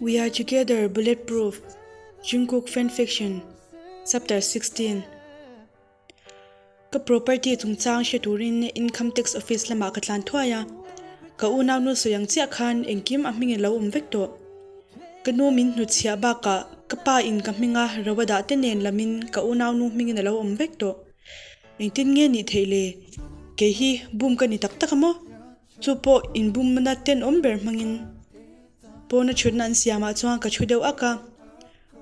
We are together bulletproof Jungkook fanfiction Chapter 16 Ka property chungchang hre turin Income Tax Office lamah ka tlan thuai a, ka unaunu sawi ang chiah khan engkim a hming alo awm vek tawh. Ka nu min hnutchhiah bakah ka pa in ka hminga ro a dah te nen lamin ka unaunu hmingin alo awm vek tawh. Engtin nge nih theih le? Kei hi bum ka ni tak tak a maw? Chu pawh inbumna tenawm ber hmangin pawna thutna an siamah chuan ka thu deuh ak a,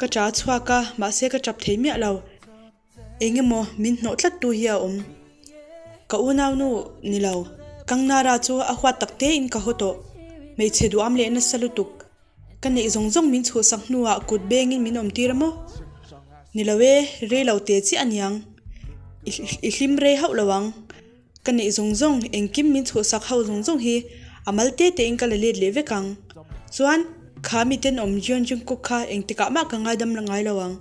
ka ṭa chhuak a, mahse ka ṭap thei miah lo. Eng emaw min hnawh tlat tu hi a awm. Ka unaunu ni lo, Kangnara chu a huat tak tein ka haw tawh. Hmeichhe duham leh nasa lutuk. Ka neih zawng zawng min chhuhsak hnuah kut bengin min awm tir a maw? Ni lo e, rei lo te chiah aniang. I hlim rei hauh lo ang. Ka neih zawng zawng, engkim min chhuhsak ho zawng zawng hi a mal te tein ka la let leh vek ang. Chuan, kha mi tenawm Jeon Jungkook kha engtikah mah ka ngaidam la ngai lo ang.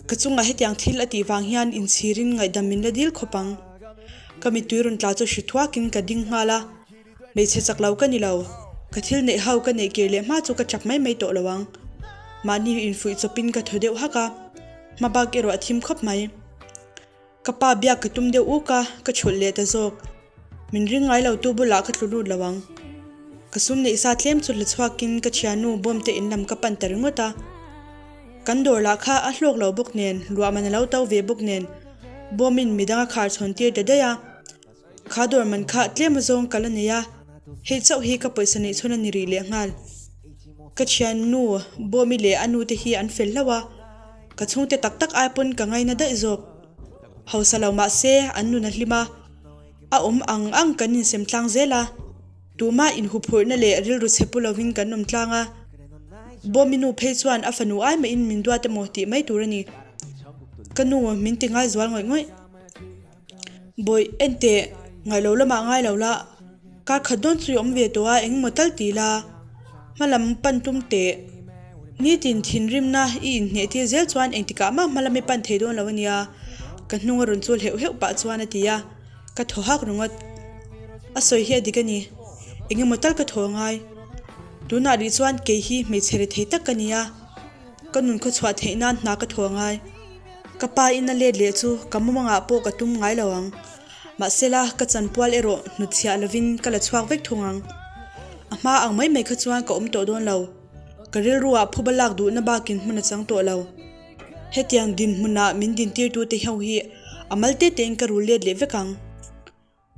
Ka chungah hetiang thil a tih vang hian inchhirin ngaihdam min la dil khawp ang. Ka mittui rawn tla chu hri thuakin ka ding nghal a, hmeichhe chak lo ka ni lo. Ka thil neih ho ka neih kir leh hma chu ka chak mai mai tawh lo ang. Mahni infuih chawpin ka thaw deuh hak a, hma bak erawh a thim khawp mai. Ka pa biak ka tum deuh uk a, ka chhulh leh ta zawk. Min ring ngai lo tu bulah ka tlu lut lo ang. Ka sum neih sa tlem chu la chhuakin ka thiannu bawm te in lam ka pan ta ringawt a. Kan dawr lah kha a hlawk lo bawk nen, luah man a lo to ve bawk nen, bawmin midang a khar chhawn tir ta daih a. Kha dawr man kha tlem azawng ka la nei a, hei chauh hi ka pawisa neih chhawn a ni rih leh nghal. Ka thiannu Bawmi leh a nu te hi an fel hlauh a, ka chhungte tak tak ai pawn ka ngaina daih zawk. Hausa lo mah se an nun a hlim a, a awm ang ang kan insem tlang zel a, tumah inhuphurhna leh rilru chhe pu lovin kan awm tlang a. Bawmi nu phei chuan a fanu ai mahin min duat emaw tih mai tur a ni. Ka nu min ti ngai zual ngawih ngawih. Bawih, enteh, ngaih lo lamah ngai lo la, kar khat dawn chu i awm ve tawh a, engemaw tal ti la, hma lam pan tum teh. Nitin thinrimna i inhneh tir zel chuan engtikah mah hma lam i pan thei dawn lo a nia, ka hnung a rawn chul heuh heuh pah chuan a ti a, ka thaw hak ringawt. A sawi hi a dik a ni, engemaw tal ka thaw a ngai. Tunah rih chuan kei hi hmeichhe rethei tak ka ni a. Ka nun khaw chhuah theih nan hna ka thaw a ngai. Ka pa in a let leh chu ka mumangah pawh ka tum ngai lo ang. Mahsela ka chanpual erawh hnutchhiah lovin ka la chhuak vek thung ang. A hma ang mai mai kha chuan ka awm tawh dawn lo. Ka rilruah phuba lak duhna bakin hmun a chang tawh lo. Hetiang dinhmunah min dintirtute ho hi a mal te tein ka rul let leh vek ang.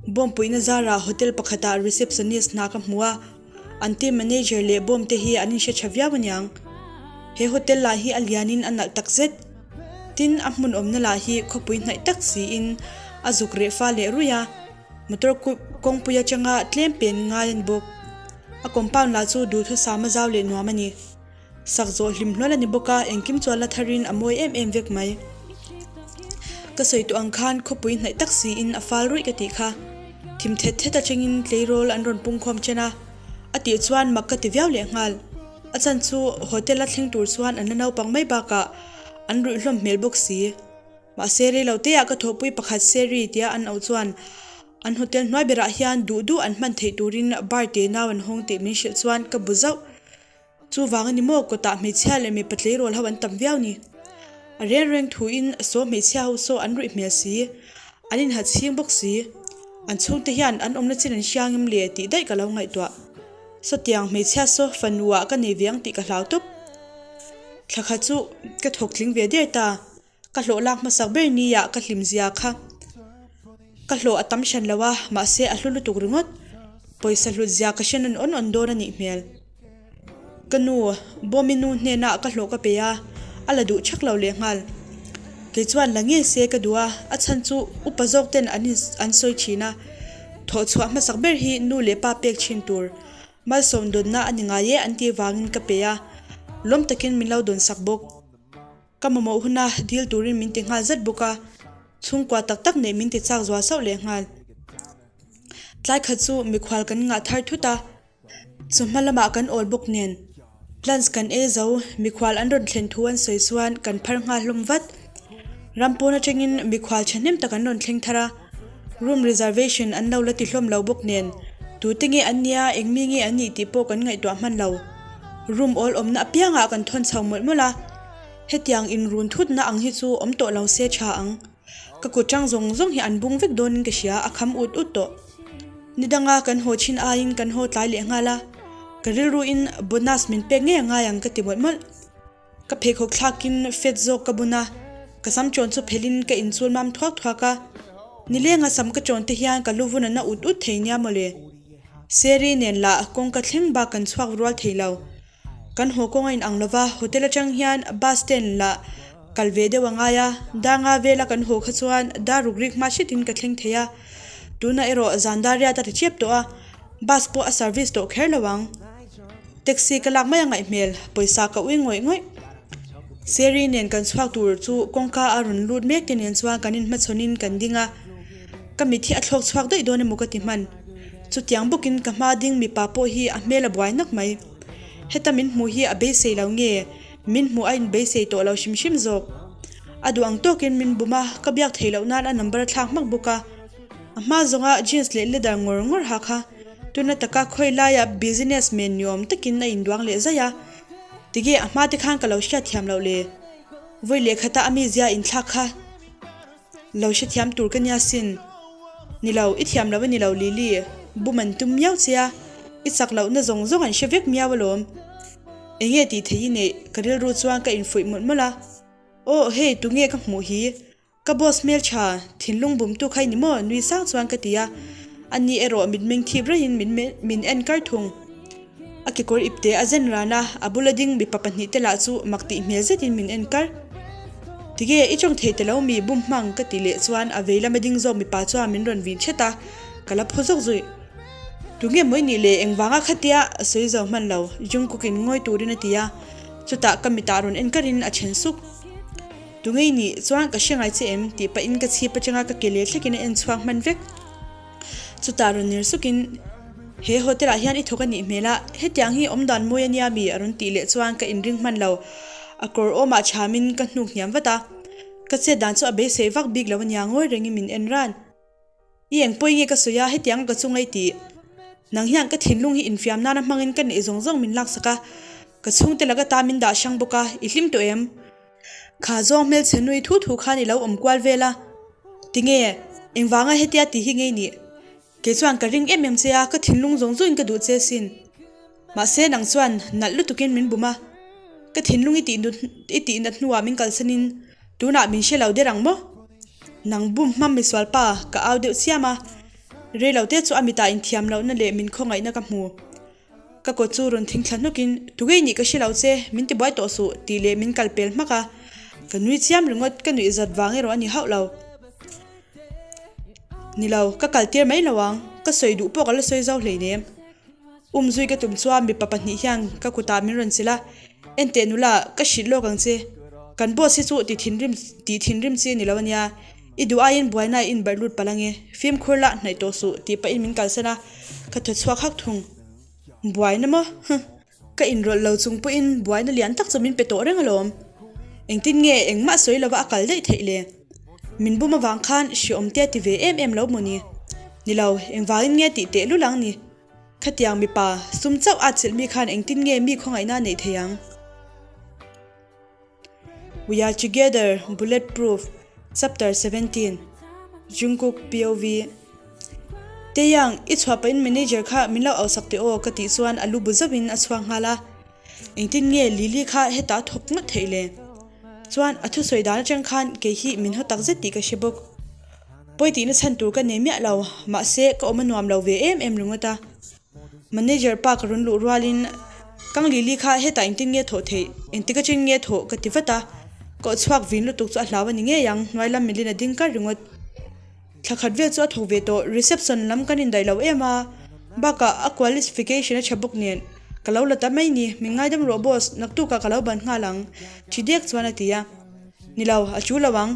Bawmpuina zarah hotel pakhatah receptionist hna ka hmu a, an team manager leh bawm te hi an inhre tha viau aniang. He hotel lah hi a lianin a nalh tak zet. Tin, a hmun awmna lah hi khawpui hnaih tak siin a zuk reh fa leh ruih a, motor kawngpui atanga tlem pen ngai a ni bawk. A compound lah chu duhthusam a zau leh nuam a ni. Sak zawh hlim hlual a ni bawk a, engkim chuan la tharin a mawi em em vek mai. Ka sawi tawh ang khan khawpui hnaih tak siin a fal ruih ka tih kha. Thim thet thet atangin tleirawl an rawn pungkhawm chen a, a tih chuan mak ka ti viau leh nghal. A chan chu hotel a thleng tur chuan an la naupang mai bakah an ruih hlawm hmel bawk si. Mahse reilo teah ka thawhpui pakhat Seri tia an auh chuan an hotel hnuai berah hian duh duh an hman theih turin bar te nau an hawng tih min hrilh chuan ka bu zauh. Chuvang a ni maw kawtah hmeichhia leh mipa tleirawl ho an tam viau ni. A reng reng thuin saw hmeichhia ho saw an ruih hmel si, an inhat chhing bawk si. An chhungte hian an awmna chin an hria ngem le tih daih ka lo ngaihtuah. Sawtiang hmeichhia saw fanu ah ka nei ve ang tih ka hlau tawp. Thla khat chu ka thawk tling ve der ta. Ka hlawh lak hmasak ber nia ka hlim zia kha. Ka hlawh a tam hran lo a, mahse a hlu lutuk ringawt. Pawisa hlut zia ka hre nawn awn awn dawn a nih hmel. Ka nu, Bawmi nu hnenah ka hlawh ka pe a, a la duh thak lo leh nghal. Kei chuan la ngei se ka duh a, a chhan chu upa zawk ten an an sawi thin a. Thawh chhuah hmasak ber hi nu leh pa pek thin tur. Malsawm dawnna a ni ngai e an tih vangin ka pe a, lawm takin min lo dawnsak bawk. Ka mamawh huna dil turin min ti nghal zat bawk a, chhungkua tak tak neih min ti chak zual sauh leh nghal. Tlai khat chu mikhual kan ngah thar thut a, chawhma lamah kan awl bawk nen. Lunch kan ei zo, mikhual an rawn thlen thu an sawi chuan kan phar nghal hlawm vat. Ram pawn atangin mikhual thahnem tak an rawn thleng thar a, room reservation an lo la ti hlawm lo bawk nen, tute nge an nia, engmi nge an nih tih pawh kan ngaihtuah hman lo. Room awl awmna apiangah kan thawn chho mawlh mawlh a, hetiang inrun thutna ang hi chu awm tawh lo se tha ang. Ka kut tang zawng zawng hi an bung vek dawnin ka hria, a kham ut ut tawh. Ni danga kan haw thin aiin kan haw tlai leh nghal a, ka rilruin bonus min pek ngei a ngai ang ka ti mawlh mawlh. Ka pheikhawk thlakin fet zawk ka bun a, ka sam chawn chu phelhin ka inchul mam thuak thuak a. Nilenga sam ka chawn te hian ka lu vun a na ut ut thei nia mawle. Seri nen lah kawngka thleng bak kan chhuak rual thei lo. Kan haw kawng a inang lova, hotel atang hian bus stand lah kal ve deuh a ngai a, dar nga vela kan haw kha chuan dar ruk rik hma hretin ka thleng thei a. Tunah erawh zan dar riat a ri chep tawh a, bus pawh a service tawh kher lo ang. Taxi ka lak mai a ngaih hmel, pawisa ka ui ngawih ngawih. Seri nen kan chhuak tur chu kawngka a rawn lut mek te nen chuan kan inhmachhawnin kan ding a, ka mit hi a thlawk chhuak daih dawn emaw ka ti hman. Chutiang bawkin ka hma ding mipa pawh hi a hmel a buai nak mai. Heta min hmuh hi a beisei lo nge, min hmuh a inbeisei tawh lo hrim hrim zawk. A duh ang tawkin min bum a, ka biak theih loh nan a number a thlak hmak bawk a. A hma zawnga jeans leh leather ngawr ngawr ha kha Tuna taka khawi laia business man ni awm takin a induang leh zaih a, tige a hma te khan ka lo hriatthiam loh le? Vawi lehkhata a mizia inthlak kha lo hrethiam tur ka nia sin. Ni lo, i thiam lo a ni lo Lily, bum an tum miau che a, i chak lohna zawng zawng an hre vek miau alawm. Enge tih theih i neih? Ka rilru chuan ka infuih mawlh mawlh a. Aw hei tunge ka hmuh hi? Ka boss hmeltha, thinlung bumtu kha i ni maw? nui sang chuan ka ti a, ani erawh mitmeng thip raihin min min en kar thung. A kekawr ipte a zen ran a, a bula ding mipa pahnihte lah chu mak tih hmel zetin min en kar. Tige, i tawng thei ta lo mi bum hmang ka ti leh chuan a vei lama ding zawk mipa chuan min rawn vin thet a, ka la phaw zawk zui. Tunge maw i nih le engvanga khatia a sawi zo hman lo, Jungkook in ngawi turin a ti a, chutah ka mitah rawn en karin a then suk. Tungei nih chuan ka hre ngai che em? tih pahin ka chhip atanga ka ke leh thlekin a en chhuak hman vek. Chutah rawn ner sukin, He hotel ah hian i thawk a nih hmel a, hetiang hi awmdan mawi a nia mi? a rawn tih leh chuan ka inring hman lo. A kawr awmah chhamin ka hnuk hniam vat a, ka chet dan chu a beisei vak bik lo a nia ngawi rengin min en ran. I eng pawi nge ka sawi a, hetiang ka chunga i tih? Nang hian ka thinlung hi infiam nana hmangin ka neih zawng zawng min laksak a, ka chhungte laka ta min dah hrang bawk a, i hlim tawh em? Kha zawng hmelchhe nui thu thu khan i lo awm kual vel a, tinge, engvanga hetia tih hi ngei nih? Kei chuan ka ring em em che a, ka thinlung zawng zawngin ka duh che sin. Mahse nang chuan nalh lutukin min bum a, ka thinlung i tih i tih nat hnuah min kalsanin tunah min hre lo der ang maw? Nang bum hmam misual pa ka au deuh chiam a, reilo te chu a mitah inthiam lohna leh min khawngaihna ka hmu. Ka kawt chu rawn thing thla hnukin tugei nih ka hre lo che, min ti buai tawh suh tih leh min kal pel hmak a, ka nui chiam ringawt ka nuih zat vang erawh a ni hauh lo. Ni lo, ka kal tir mai lo ang, ka sawi duh pawh ka la sawi zo hleinem. Um zui ka tum chuan mipa pahnih hian ka kutah min rawn chilh a, Enteh nula, ka hrilh lawk ang che. Kan boss hi chu ti thinrim tih thinrim chi a ni lo ania, i duh aiin buaina i inbarh lut palh ange, fimkhur lah hnaih tawh suh tih pahin min kalsan a, ka thaw chhuak hak thung. Buaina maw? Huh! Ka inrawlh lo chung pawhin buaina lian tak chu min pe tawh reng alawm. Engtin nge engmah sawi lova a kal daih theih le? Min bum avang khan hreawm te a ti ve em em lo maw ni? Ni lo, engvangin nge tih teh lul ang ni? Khatiang mipa, sum chauh a chelh mi khan engtin nge mi khawngaihna a neih thei ang? We are together, bulletproof, Chapter 17, Jungkook POV Taeyang, i chhuah pahin manager kha min lo auhsak teh aw ka tih chuan a lu bu zauhin a chhuak nghal a. Engtin nge Lily kha hetah a thawk ngawt theih le? Chuan a thusawi dan atang khan kei hi min haw takzet tih ka hre bawk. Pawi tihna chhan tur ka nei miah lo, mahse ka awm a nuam lo ve em em ringawt a. Manager pa ka rawn luh rualin Kang Lily kha hetah engtin nge thawh theih, engtik atangin nge thawh ka ti vat a, ka aw chhuak vin lutuk chu a hlau a ni ngei ang, hnuai lam milin a ding kar ringawt. Thla khat vel chu a thawk ve tawh, reception lam kan indaih lo em a, bakah a qualification a tha bawk nen ka lo la ta mai ni, min ngaidam rawh boss, naktukah ka lo ban nghal ang, thi dek chuan a ti a. Ni lo, a chu lo ang,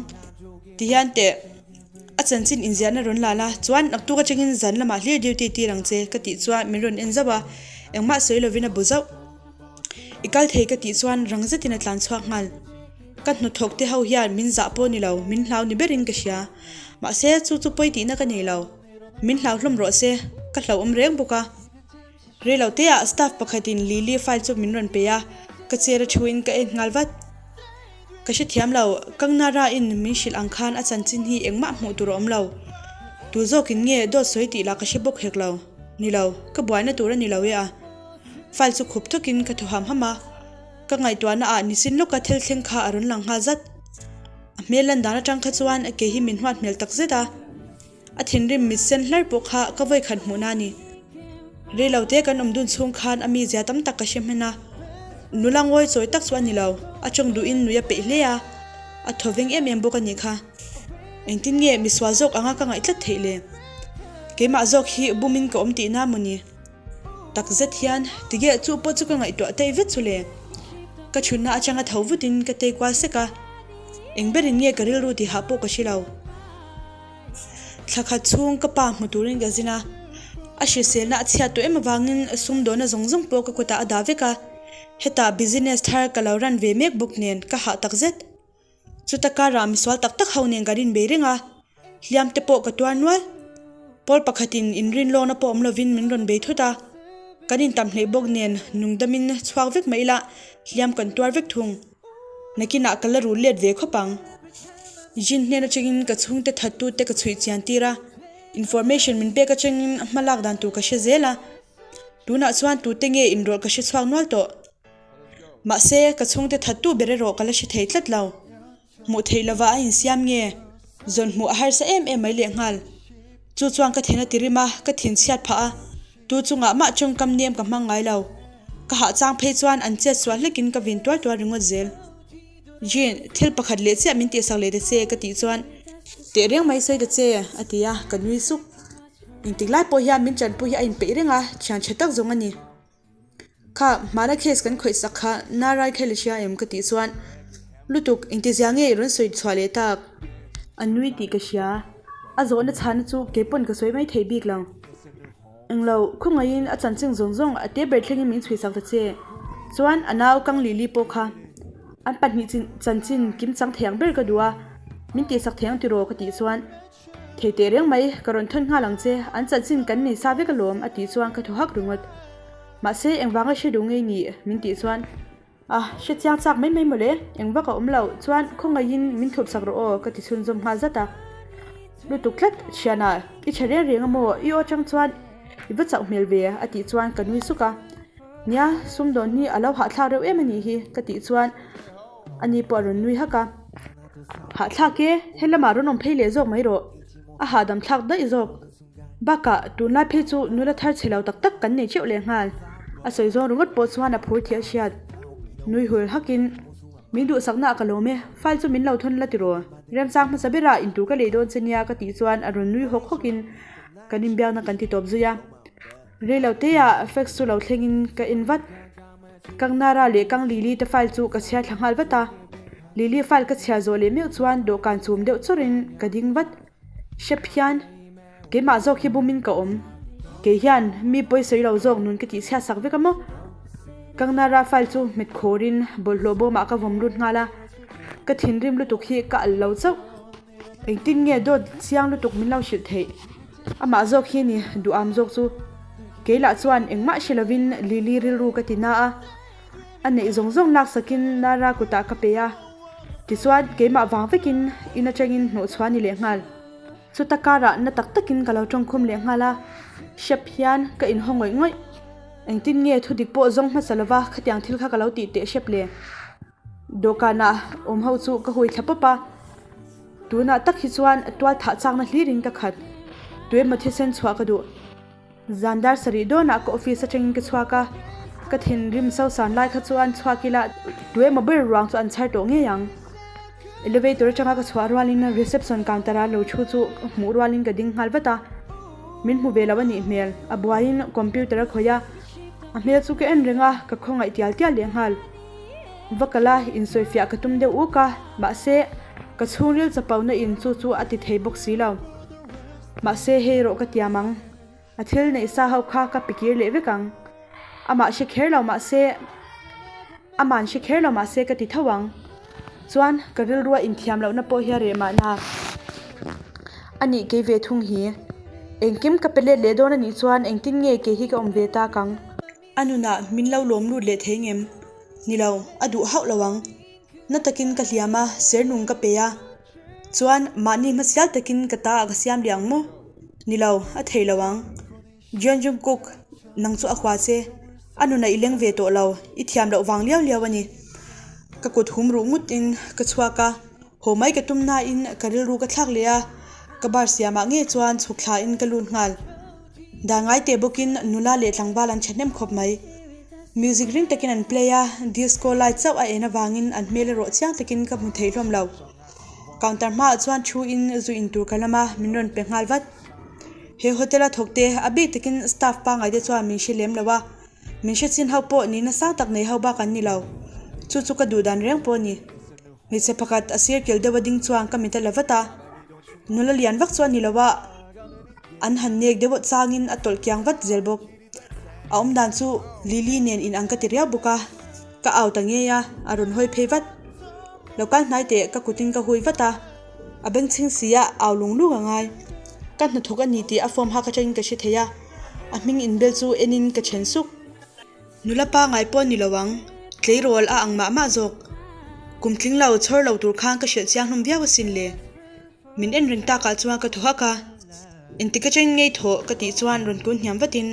ti hian teh a chanchin inziahna rawn la la, chuan naktuk atangin zan lamah hlir duty tir ang che ka tih chuan min rawn en zauh a, engmah sawi lovin a bu zauh. I kal thei ka tih chuan rang zetin a tlan chhuak nghal. Ka hnathawk te ho hian min zah pawh ni lo, min hlau ni berin ka hria. Mahse, chu chu pawi tihna ka nei lo. Min hlau hlawm rawh se, ka hlauhawm reng bawk a. Rei lo teah staff pakhatin Lily file chu min rawn pe a, ka chair a thuin ka en nghal vat. Ka hrethiam lo, Kangnara in min hrilh ang khan a chanchin hi engmah hmuh tur a awm lo. Tu zawkin nge dawt sawi tih lah ka hre bawk hek lo. Ni lo, ka buaina tur a ni lo e a. File chu khup thawkin ka thaw ham ham a, ka ngaihtuahna ah nisin lawka thil thleng kha a rawn lang nghal zat. A hmel lan dan atang kha chuan kei hi min huat hmel tak zet a. A thinrim mit sen hlar pawh kha ka vawikhat hmuhna a ni. Reilote kan awm dun chhung khan a mizia tam tak ka hre hman a. Nula ngawi chawi tak chu a ni lo, a tawng duhin nui a peih hle a, a thaw veng em em bawk a nih kha. Engtin nge misual zawk anga ka ngaih tlat theih le? Keimah zawk hi bumin ka awm tihna maw ni? Tak zet hian tige chu pawh chu ka ngaihtuah daih vet chu le. Ka chhunna atanga tho vutin ka tei kual sek a, eng berin nge ka rilru tihah pawh ka hre lo. Thla khat chhung ka pa hmu turin ka zin a, a hriselna a chhiat tawh em avangin sumdawhna zawng zawng pawh ka kutah a dah vek a, hetah business thar ka lo run ve mek bawk nen ka hah tak zet. Chuta karah misual tak tak ho nen kan inbei reng a, hliam te pawh ka tuar nual. Pawl pakhatin inrinlawkna pawh awm lovin min rawn bei thut a, kan intam hleih bawk nen nungdamin chhuak vek mai ila hliam kan tuar vek thung. Nakinah ka la rul let ve khawp ang. Jin hnen atangin ka chhungte thattute ka chhuih chian tir a, information min pek atangin hma lak dan tur ka hre zel a. Tunah chuan tute nge inrawlh ka hre chhuak nual tawh. Mahse, ka chhungte thattu ber erawh ka la hre thei tlat lo. Hmuh theih lova a insiam nge? Zawn hmuh a harsa em em mai lehnghal. Chu chuan ka thin a ti rim a, ka thin chhiat phah a. Tu chungah mah tawngkam nem ka hmang ngai lo. Ka hah chang phei chuan an chet sual hlekin ka vin tuar tuar ringawt zel. Jean, thil pakhat leh chiah min tihsak leh ta che ka tih chuan. Teh reng mai sawi ta che, a ti a, ka nui suk. Engtik lai pawh hian min tanpui hi a inpeih reng a, thian tha tak zawng a ni. Kha, hmana case kan khawih sak kha Narai kha i la hria em ka tih chuan lutuk engtizia nge i rawn sawi chhuah leh tak? A nui tih ka hria, a zawhna chhana chu kei pawn ka sawi mai thei bik lo. Englo, khawngaihin a chanchin zawng zawng a te ber thlengin min chhui sak ta che. Chuan a nau kang Lili pawh kha an pahnih chanchin kim chang thei ang ber ka duh a, min tihsak thei ang tiraw ka tih chuan. Thei teh reng mai, ka rawn thawn nghal ang che, an chanchin kan nei sa vek alawm a tih chuan ka thaw hak ringawt. Mahse, engvanga hre duh ngei ni? min tih chuan, A, hre chiang chak mai mai mawle, eng vak a awm lo, chuan khawngaihin min thup sak rawh aw ka ti chhunzawm nghal zat a. Lutuk tlat, thiana, i tha reng reng a maw, i aw atang chuan i va chauh hmel ve a tih chuan ka nui suk a. Nia, sumdawn hi a lo hahthlak reuh em a nih hi ka tih chuan ani pawh a rawn nui hak a. Hahthlak e, he lamah rawn awm phei leh zawk mai rawh. A hahdam thlak daih zawk. Bakah, tunlai phei chu nula thar chhe lo tak tak kan nei teuh leh nghal. A sawi zawng ringawt pawh chuan a phur thih a hriat. Nui hul hakin, Min duhsakna ah ka lawm e, file chu min lo thawn la tiraw? Remchang hmasa berah intur ka lei dawn che nia ka tih chuan a rawn nui hawk hawkin kan inbiakna kan ti tawp zui a. Reilo teah fax chu lo thlengin ka en vat. Kang Nara leh Kang Lily te file chu ka chhiar thla nghal vat a. Lily file ka chhiar zawh leh meuh chuan dawhkan chum deuh chawrin ka ding vat. Hrep hian keimah zawk hi bumin ka awm. Kei hian mi pawi sawi lo zawk nun ka tih chhiat sak vek a maw? Kang Nara file chu hmet khawrin bawlhhlawh bawmah ka vawm lut nghal a. Ka thinrim lutuk hi ka alh lo chauh. Engtin nge dawt chiang lutuk min lo hrilh theih? Amah zawk hi ni duham zawk chu. Kei lah chuan engmah hre lovin Lily rilru ka ti na a. A neih zawng zawng laksakin Nara kutah ka pe a. Tichuan keimah vang vekin in atangin hnawhchhuah a ni lehnghal. Chuta karah na tak takin ka lo tawngkhum lehnghal a. Hrep hian ka inhaw ngawih ngawih. Engtin nge thudik pawh zawng hmasa lova khatiang thil kha ka lo tih teh hrep le? Dawhkanah awm ho chu ka hui thla pawp a, tunah tak hi chuan tual thah chakna hlirin ka khat. Tuemaw thisen chhuah ka duh. Zan dar sarih dawnah ka office atangin ka chhuak a, ka thinrim sosan lai kha chuan chhuak ila tuemaw ber ruang chu an chhar tawh ngei ang. Elevator atanga ka chhuah rualin reception counter a lo thu chu hmuh rualin ka ding nghal vat a, min hmu ve lo a nih hmel. A buaiin computer a khawih a, a hmel chu ka en reng a, ka khawngaih tial tial leh nghal. Va kal a, insawifiah ka tum deuh uk a, mahse, ka chhungril chapona in chu chu a ti thei bawk si lo. Mahse, hei rawh ka tiam ang, a thil neih sa ho kha ka pe kir leh vek ang. Amah hre kher lo mahse, aman hre kher lo mahse ka ti tho ang. Chuan, ka rilrua inthiam lohna pawh hi a reh mahna. A nih kei ve thung hi. Engkim ka pe let leh dawn a nih chuan engtin nge kei hi ka awm ve tak ang? A nunah min lo lawm lut leh thei ngem? Ni lo, a duh hauh lo ang. Na takin ka hliam a, ser nung ka pe a. Chuan, mahni hmasial takin ka ta ah ka siam leh ang maw? Ni lo, a thei lo ang. Jeon Jungkook, nang chu a hua che. A nunah i leng ve tawh lo, i thiam loh vang liau liau a ni. Ka kut hum ruh ngut in ka chhuak a, haw mai ka tum nain ka rilru ka thlak leh a, ka bar siamah nge chuan chhuk thla in ka lut nghal. Dan ngai teh bawkin nula leh tlangval an thahnem khawp mai. Music ring takin an play a, disco light chauh a en avangin an hmel erawh chiang takin ka hmu thei hlawm lo. Counter hmaah chuan thu in zu in tur ka lam a, min rawn pe nghal vat. He hotel a thawk te a bik takin staff pangngai te chuan min hre lem lo a, min hre chin ho pawh nihna sang tak nei ho bak an ni lo. Chu chu ka duh dan reng pawh a ni. Hmeichhe pakhat a sir kel deuh a ding chuan ka mit a la vat a, nula lian vak chu a ni lo a, an han nek deuh changin a tawlh kiang vat zel bawk. A awm dan chu Lily nen in ang ka ti riau bawk a, ka au ta ngei a, a rawn hawi phei vat. Lo kal hnai teh ka kutin ka hui vat a. A bengchheng si a, au lung lung a ngai. Ka hnathawk a ni tih a form hak atangin ka hre thei a, a hming inbel chu enin ka then suk. Nula pangai pawh ni lo ang, tleirawl a ang mah mah zawk. Kum tling lo, chhawr lo tur khan ka hrilh chiang hlawm viau asin le. Min en reng takah chuan ka thaw hak a, engtik atangin ngei thawh ka tih chuan rawn kun hniam vatin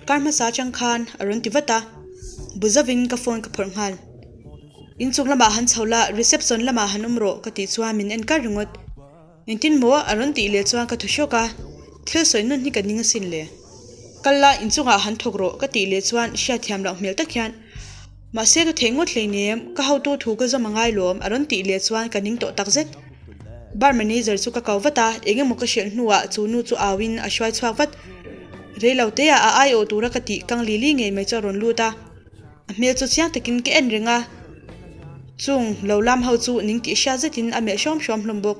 kar hmasa atang khan a rawn ti vat a, bu zauvin ka phone ka phawrh nghal. Inchung lamah han chho la, reception lamah han awm rawh ka tih chuan min en kar ringawt. Engtin maw a rawn tih leh chuan ka thaw hrawk a, thil sawi nun hi ka ning asin le. Kal la, inchungah han thawk rawh ka tih leh chuan hriatthiam loh hmel tak hian, Mahse ka theih ngawt hleinem, ka hotu thu ka zawm a ngai lawm a rawn tih leh chuan ka ning tawh takzet. Bar manager chu ka ko vat a, eng emaw ka hrilh hnuah chu nu chu auin a hruai chhuak vat. Reilo teah a aiawh tura ka tih kang li li ngei mai chu a rawn lut a. A hmel chu chiang takin ka en reng a, chung lo lam ho chu ning tih hriat zetin a melh hrawm hrawm hlawm bawk.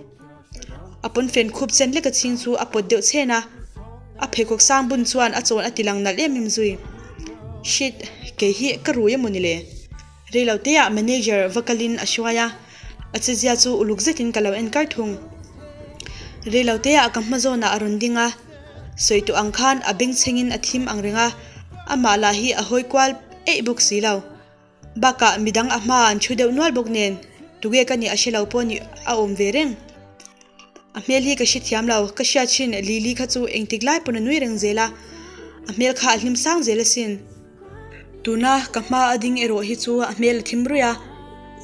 A pawnfen khup chen lek a chhing chu a pawt deuh chhen a, a pheikhawk sang bun chuan a chawn a ti lang nalh em em zui. Shit, kei hi ka rui emaw ni le? Reilo teah manager va kalin a hruai a, a chezia chu uluk zetin ka lo en kar thung. Reilo teah ka hma zawnah a rawn ding a. Sawi tawh ang khan a bengchhengin a thim ang reng a, amah lah hi a hawi kual eih bawk si lo. Bakah midang a hmaah an thu deuh nual bawk nen, tuge ka nih a hre lo pawh nih a awm ve reng. A hmel hi ka hre thiam lo, ka hriat thin Lily kha chu engtik lai pawn a nui reng zel a, a hmel kha a hlim sang zel asin. Tuna ka hma a ding erawh hi chu a hmel a thim ruih a,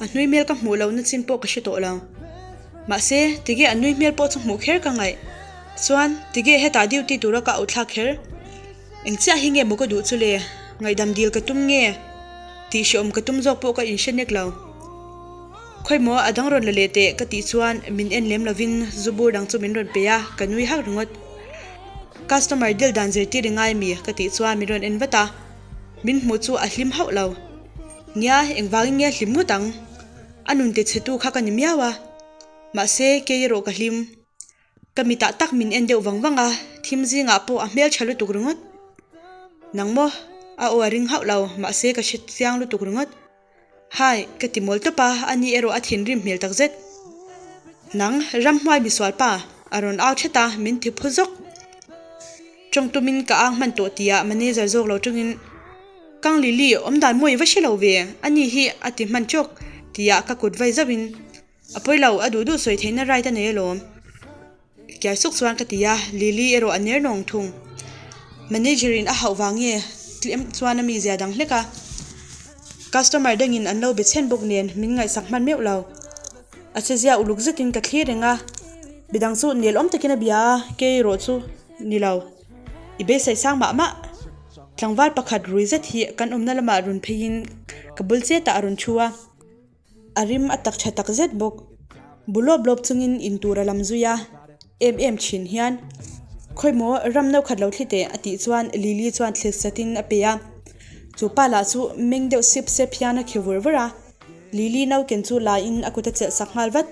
a hnui hmel ka hmuh lohna chin pawh ka hre tawh lo. Mahse, tige a nui hmel pawh chu hmuh kher ka ngaih. Chuan, tige hetah duty tura ka auhthlak kher? Eng chiah hi nge maw ka duh chu le? Ngaihdam dil ka tum nge? Tih hreawm ka tum zawk pawh ka inhre nek lo. Khawimaw a dang rawn la leh teh ka tih chuan min en lem lovin zu bur dang chu min rawn pe a, ka nui hak ringawt. Customer dil dan zirtir i ngai mi? ka tih chuan min rawn en vat a, min hmuh chu a hlim hauh lo. Nia, engvangin nge hlim ngawt ang? A nun ti chhe tu kha ka ni miau a, mahse kei erawh ka hlim. Ka mitah tak min en deuh vang vang a, thim zingah pawh a hmel tha lutuk ringawt. Nang maw? A aw a ring hauh lo, mahse ka hre chiang lutuk ringawt. Hai, ka ti mawl tawp a, ani erawh a thinrim hmel takzet. Nang, ramhnuai misual pa, a rawn au thet a, min ti phu zawk. Tawng tumin ka ang hman tawh tia manager zawk lo tawngin, Kang Lily, awmdan mawi va hre lo ve, ani hi a ti hman tawk, tia ka kut vai zauhin, A pawi lo, a duh duh sawi theihna right a nei alawm. Kiar suk chuan ka ti a, Lily erawh a ner nawng thung. Manager in a hauh vang nge tlem chuan a mizia dang hlek a. Customer dangin an lo be chhen bawk nen min ngaihsak hman meuh lo. A chezia uluk zetin ka thlir reng a, midang chu nelawm takin a bia a, kei erawh chu ni lo. I beisaih sang mah mah. Tlangval pakhat rui zet hi kan awmna lamah rawn pheiin ka bul chetah a rawn thu a. A rim a tak tha tak zet bawk. Bu lawp lawp chungin in tur a lam zui a, em em thin hian khawimaw ram no khat lo thli teh a tih chuan Lily chuan thli satin a pe a. Chu pa lah chu meng deuh sip sep hian a khi vur vur a, Lily no ken chu la in a kut a chelh sak nghal vat.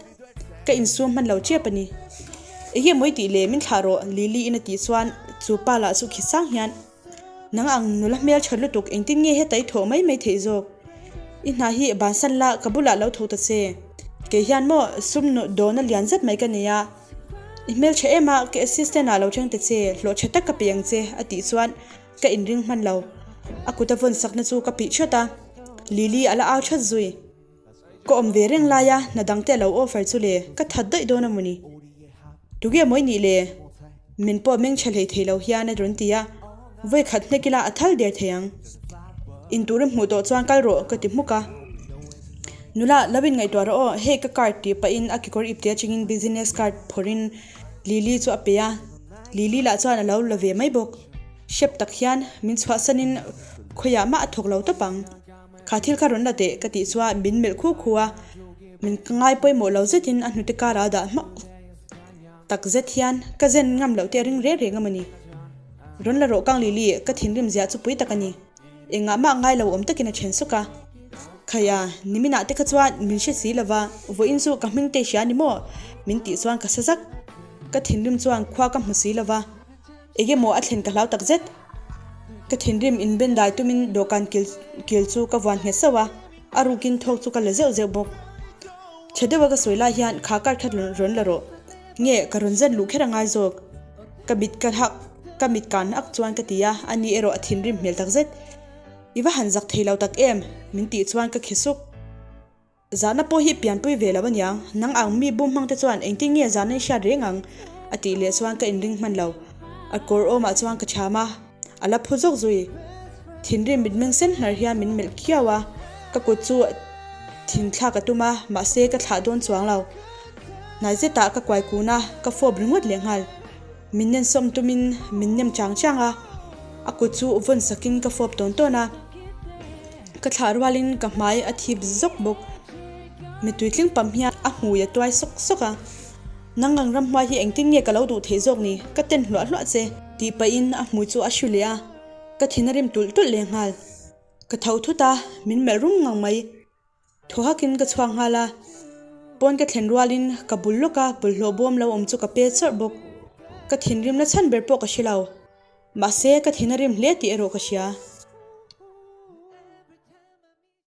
Ka insum hman lo tep a ni. Enge mawi tih leh min thlah rawh Lily in a tih chuan chu pa lah chu khi sang hian. Nang ang nula hmel that lutuk engtin nge heta i thawh mai mai theih zawk? I hna hi bansan la ka bulah lo tho ta che. Kei hian maw sum dawna lian zet mai ka nei a. I hmel tha em a ka assistant ah lo thleng ta che, hlawh tha tak ka pe ang che a tih chuan ka inring hman lo. A kut a vawn sakna chu ka pih chat a, Lily a la au that zui. Ka awm ve reng laia hna dangte a lo offer chu le, ka that daih dawn a mawni. Tuge mawi nih le? Min pawh meng tha hlei thei lo hian a rawn ti a, vawi khat hnek ila a thal der thei ang. Intur i hmuh tawh chuan kal rawh ka ti hmuk a. Nula, lo in ngaihtuah rawh aw, hei ka card tih pahin a kekawr ipte atangin business card phawrhin Lily chu a pe a, Lily lah chuan a lo la ve mai bawk. Hrep tak hian min chhuahsanin khawiah mah a thawk lo tawp ang. Kha thil kha rawn la teh ka tih chuan min melh khu khu a, min ngai pawimawh lo zetin a hnute karah a dah hmak tak zet hian ka zen ngam loh te a ring reng reng a mawni. Rawn la rawh kang Lily, ka thinrim ziah chu pui tak a ni. Engah mah ngai lo awm takin a then suk a. Khaia, niminah te kha chuan min hre si lova, vawiin chu ka hming te hria ni maw? Min tih chuan ka sa zak. Ka thinrim chuan khua ka hmu si lova. Enge maw a thlen ka hlau tak zet. Ka thinrim inben dai tumin dawhkan kil kil chu ka vuan nghet sauh a, a rukin thawk chu ka la zeuh zeuh bawk. Tha deuha ka sawi lai hian kha card kha rawn la rawh. Nge ka rawn zan luh kher a ngai zawk. Ka mit ka hak ka mit kan ak chuan ka ti a, ani erawh a thinrim hmel tak zet. I va han zak thei lo tak em? Min tih chuan ka khi suk. Zahna pawh hi pianpui ve lo aniang, nang ang mi bum hmang te chuan engtin nge zahna i hriat reng ang? a tih leh chuan ka inring hman lo. A kawr awmah chuan ka cham a, a la phu zawk zui. Thinrim mitmeng sen hlar hian min melh kiau a, ka kut chu thin thlak a tum a, mahse ka thlah dawn chuang lo. Hnai zetah ka kuai kun a, ka fawp ringawt lehnghal. Min nen sawm tumin min nem chang chang a, a kut chu vawn sakin ka fawp tawn tawn a. Ka thlah rualin ka hmai a thip zawk bawk. Mittui tling pam hian a hmui a tuai sawk sawk a. Nang ang ramhnuai hi engtin nge ka lo duh theih zawk ni? Ka ten hluah hluah che. Tih pahin a hmui chu a hru leh a, ka thin a rim tulh tulh lehnghal. Ka tho thut a, min melh rum ngang mai. Thaw hakin ka chhuak nghal a, pawn ka thlen rualin ka bul lawk a, bawlhhlawh bawm lo awm chu ka pe chawrh bawk. Ka thinrim na chhan ber pawh ka hre lo. Mahse, ka thin a rim hle tih erawh ka hria.